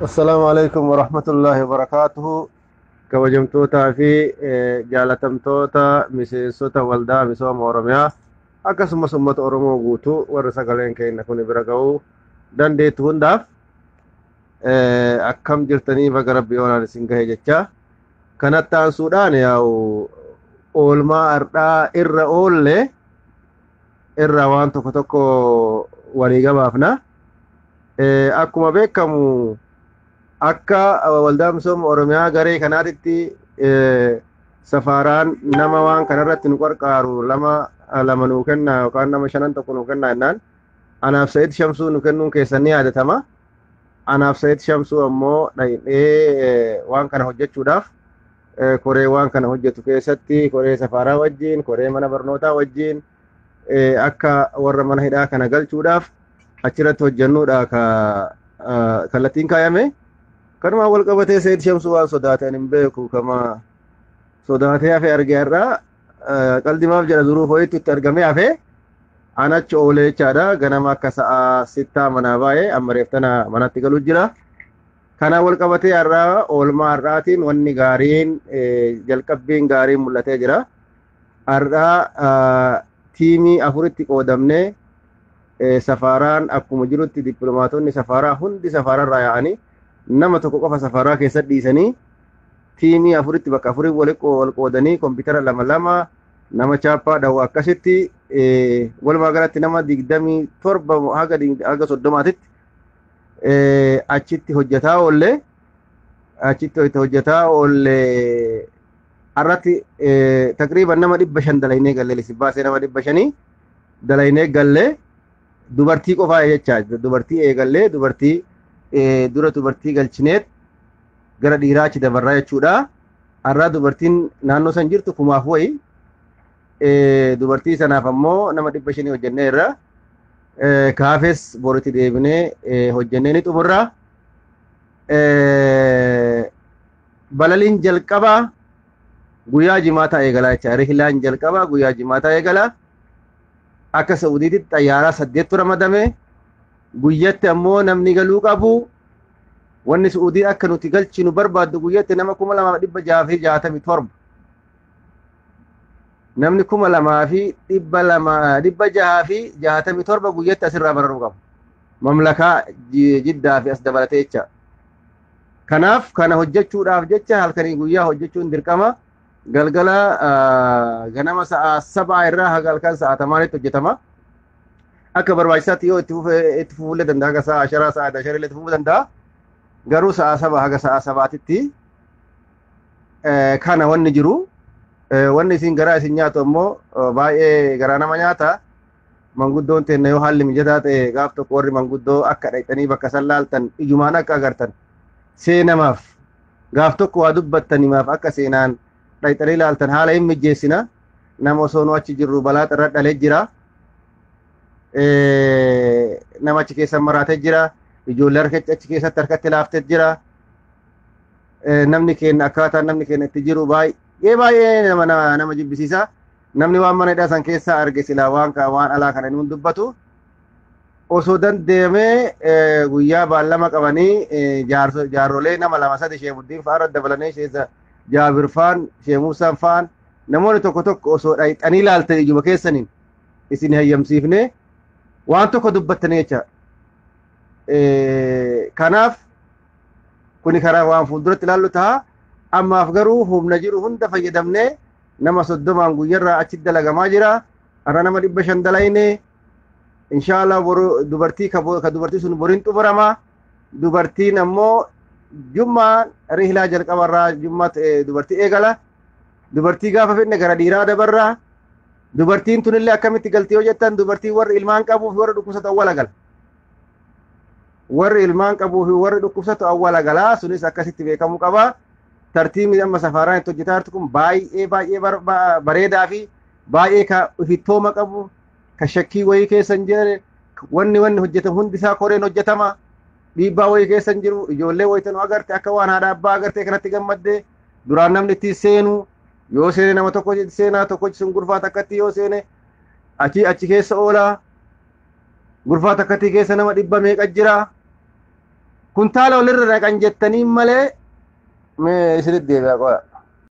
Assalaamu alaikum warahmatullaahi wabarakaatuhu. Kabajamtootaa fi jaalatamtoota miseensota Waldaa Misooma Oromiyaa, akkasumas uummata Oromoo guutuu warra sagaleen keenya kun bira ga'uu dandeettu hundaaf, akkam jirtanii? Baga Rabbi yoonaan isin gahe jecha. Kanatti aansuudhaan yaa'u oolmaa har'aa irra oolle irra waan tokko tokko walii gabaafna. Akkuma beekamu, akka Waldaa Misooma Oromiyaa garee kanaatitti safaaraan nama waan kanarratti nu qarqaaru lama lama nuu kenna yookaan nama shanan tokko nuu kenna jennaan, anaaf Sa'id Shamsuu nu kennuun keessan ni yaadatama. Anaaf Sa'id Shamsuu ammoo dhaqnee waan kana hojjechuudhaaf koree waan kana hojjetu keessatti, koree safaaraa wajjin, koree mana barnootaa wajjin, akka warra mana hidhaa kana galchuudhaaf achirratti hojjennuudha ka kallattiin kaayame. Kanumaan wal qabatee Sa'id Shamsuu waan sodaatan hin beeku, kama sodaatee hafe arge. Irraa qaldimaaf jedha duruu ho'itti itti argamee hafe. An achi oolee jechaadha. Ganama akka sa'a 6 manaa baay'ee, amma reeftana manatti galuu jira. Kanaan wal qabatee har'aa oolmaa har'aatiin wanni gaariin, jalqabbiin gaariin mul'atee jira. Har'aa tiimii afuritti qoodamnee, safaaraan akkuma jirutti dippiloomaatonni safaaraa hundi safaararraa yaa'anii, nama tokko qofa safaaraa keessatti dhiisanii, tiimii afuritti bakka afurii wal qoodanii, kompiitara lama lama, nama chaappaa dha'u, akkasitti walumaa galatti nama 27 haga 30tti achitti hojjetaa oolle. Achitti hojjetaa oolle. Har'atti taqriiban nama 500 dalaynee galle. Lisibaasee nama 500 dalaynee galle. Dubartii qofaa jecha, dubartii eegallee, dubartii dura dubartii galchineet gara dhiiraa achi dabarraa jechuudha. Har'aa dubartiin naannoo san jirtu kumaaf wayi. Dubartii sanaaf ammoo nama 500 hojjennee irra. Kaafes boritti deebinee hojjennee ni xumurra. Balaliin jalqabaa guyyaa Jimaataa eegalaa jecha. Rihilaan jalqabaa guyyaa Jimaataa eegalaa. Akka Saa'udiitti xayyaaraa saddeettu ramadame. Guyyatti ammoo namni galuu qabu. Wanni Saa'udii akka nuti galchinu barbaaddu guyyatti nama 2667. Namni 2200, 667 guyyatti asirraa bararuu qabu. Mamlakaa Jiddaa fi as dabalatee jecha. Kanaaf kana hojjechuudhaaf jecha halkanii guyyaa hojjechuun dirqama. Galgala ganama sa'a 7 irraa haga halkan sa'a 8tti hojjetama. Akka barbaachisaatti yoo itti fufuullee danda'a, haga sa'a 10, sa'a 10 illee itti fufuu danda'a. Garuu sa'a 7 haga sa'a 7tti kana wanni jiru. Wanni isin garaa isin nyaatu ammoo baay'ee garaa nama nyaata. Manguddoon teenna yoo haalli mijataa ta'e gaaf tokko warri manguddoo akka dhaqxanii bakka san laaltan, ijumaan akka agartan, seenamaaf gaaf tokko waa dubbattanimaaf akka seenaan dhaqxanii laaltan haala hin mijjeessina. Nama osoo nu achi jirru balaa irra dhalee jira. Nama achi keessa maraatee jira. Ijoollee harka achi keessatti harkatti laaftee jira. Namni keenya, akkaataan namni keenya itti jiru baay'ee baay'ee nama jibbisiisa. Namni waan mana hidhaa san keessaa arge silaa waan alaa kana inni dubbatu. Osoo danda'amee guyyaa baallama qabanii jaarrolee nama lama sadi, Sheemuddiin fa'aa irra dabalanii, Sheesa Jaabir fa'aan, Sheemuusaan fa'aan, namoonni tokko tokko osoo dhaqxanii laaltan ijuma keessaniin isin hayyamsiifne waan tokko dubbattanii jecha. Kanaaf kuni karaa waan fuulduratti ilaallu ta'a. Ammaaf garuu humna jiru hunda fayyadamnee nama 30n guyyarraa achi dalagamaa jira. Har'a nama 500 dalayne. Inshaallah boru dubartii ka dubartii sun boriin xumurama. Dubartiin ammoo jummaan rihlaa jalqabarraa jummaa dubartii eegala. Dubartii gaafa fidne gara dhiiraa dabarraa. Dubartiin tunillee akkamitti galti yoo jettan, dubartiin warri ilmaan qabuu fi warri dhukkubsatu awwala gala. Warri ilmaan qabuu fi warri dhukkubsatu awwala galaa, sunis akkasitti beekamuu qaba. Tartiibni amma safaaraan itti hojjetaa jirtu kun baay'ee baay'ee bareedaa fi baay'ee ka ifittooma qabu, ka shakkii wayii keessa hin jirre, wanni hojjetamu hundi isaa koreen hojjetama. Dhiibbaa wayii keessa hin jiru. Ijoollee wayitanuu agarte akka waan haadha abbaa agartee kanatti gammaddee. Duraan namni ittiin seenu yoo seene nama tokko seenaa, tokko sun gurfaa takkatti yoo seene achi keessa oolaa. Gurfaa takkatti keessa nama dhibba meeqa jira. Kuntaala walirra naqan jettanii malee, mee isinitti deebi'a qoya.